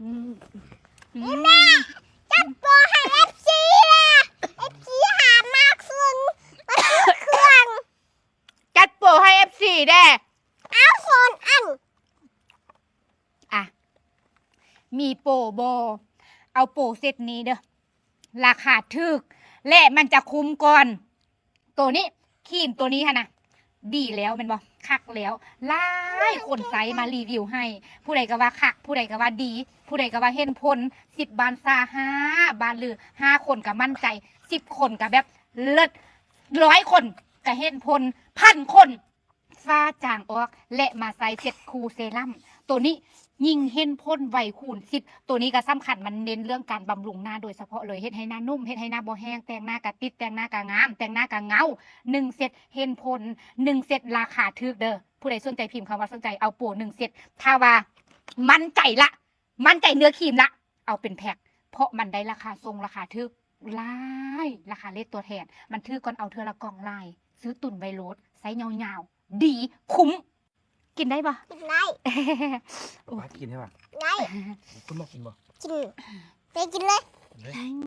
ອືມ ຈັດໂປໃຫ້ເອັຟຊີແດ່ ເອັຟຊີຫາມາເຄື່ອງ ມາຊື້ເຄື່ອງ ຈັດໂປໃຫ້ເອັຟຊີແດ່ ເອົາສອງອັນ ອ່ະ ມີໂປບໍ່? ເອົາໂປເຊັດນີ້ເດີ້ ລາຄາຖືກ ແລະ ມັນຈະຄຸ້ມກ່ອນ. ໂຕນີ້ ຄຣີມໂຕນີ້ຫັ້ນນະ ດີແລ້ວແມ່ນບໍ່? ຄັກແລ້ວ ຫຼາຍຄົນໃຊ້ມາຣີວິວໃຫ້ ຜູ້ໃດກໍວ່າຄັກ ຜູ້ໃດກໍວ່າດີ ຜູ້ໃດກໍວ່າເຫັນຜົນ ສິບບ້ານຊາຫ້າບ້ານ ຫຼື ຫ້າຄົນກໍໝັ້ນໃຈ ສິບຄົນກໍແບບເລີດ ຮ້ອຍຄົນກໍເຫັນຜົນ ພັນຄົນ ຟ້າຈາງອອກ ແລະ ມາໃຊ້ເຊັດຄູ່ເຊຣັມ ໂຕນີ້ຍິ່ງເຫັນຜົນໄວຄູນສິບ ໂຕນີ້ກໍສຳຄັນ ມັນເນັ້ນເລື່ອງການບຳລຸງໜ້າໂດຍສະເພາະເລີຍ ເຮັດໃຫ້ໜ້ານຸ້ມ ເຮັດໃຫ້ໜ້າບໍ່ແຫ້ງ ແຕ່ງໜ້າກະຕິດ ແຕ່ງໜ້າກະງາມ ແຕ່ງໜ້າກະເງົາ ໜຶ່ງເຊັດເຫັນຜົນ ໜຶ່ງເຊັດລາຄາຖືກເດີ້ ຜູ້ໃດສົນໃຈພິມຄຳວ່າສົນໃຈ ເອົາໂປໜຶ່ງເຊັດ ຖ້າວ່າໝັ້ນໃຈລະ ໝັ້ນໃຈເນື້ອຄຣີມລະ ເອົາເປັນແພັກ ເພາະມັນໄດ້ລາຄາສົ່ງ ລາຄາຖືກຫຼາຍ ລາຄາເຣດຕົວແທນ ມັນຖືກກ່ອນເອົາເທື່ອລະກ່ອງຫຼາຍ ຊື້ຕຸນໄວ້ໂລດ ໃຊ້ຍາວໆ ດີ ຄຸ້ມ ກິນໄດ້ບໍ່? ກິນໄດ້ ໂອ້ຍ ວ່າກິນໃຫ້ວ່າ ໄດ້ ຄຸນມາກິນບໍ່? ກິນ ໄປກິນເລີຍ ກິນເລີຍ.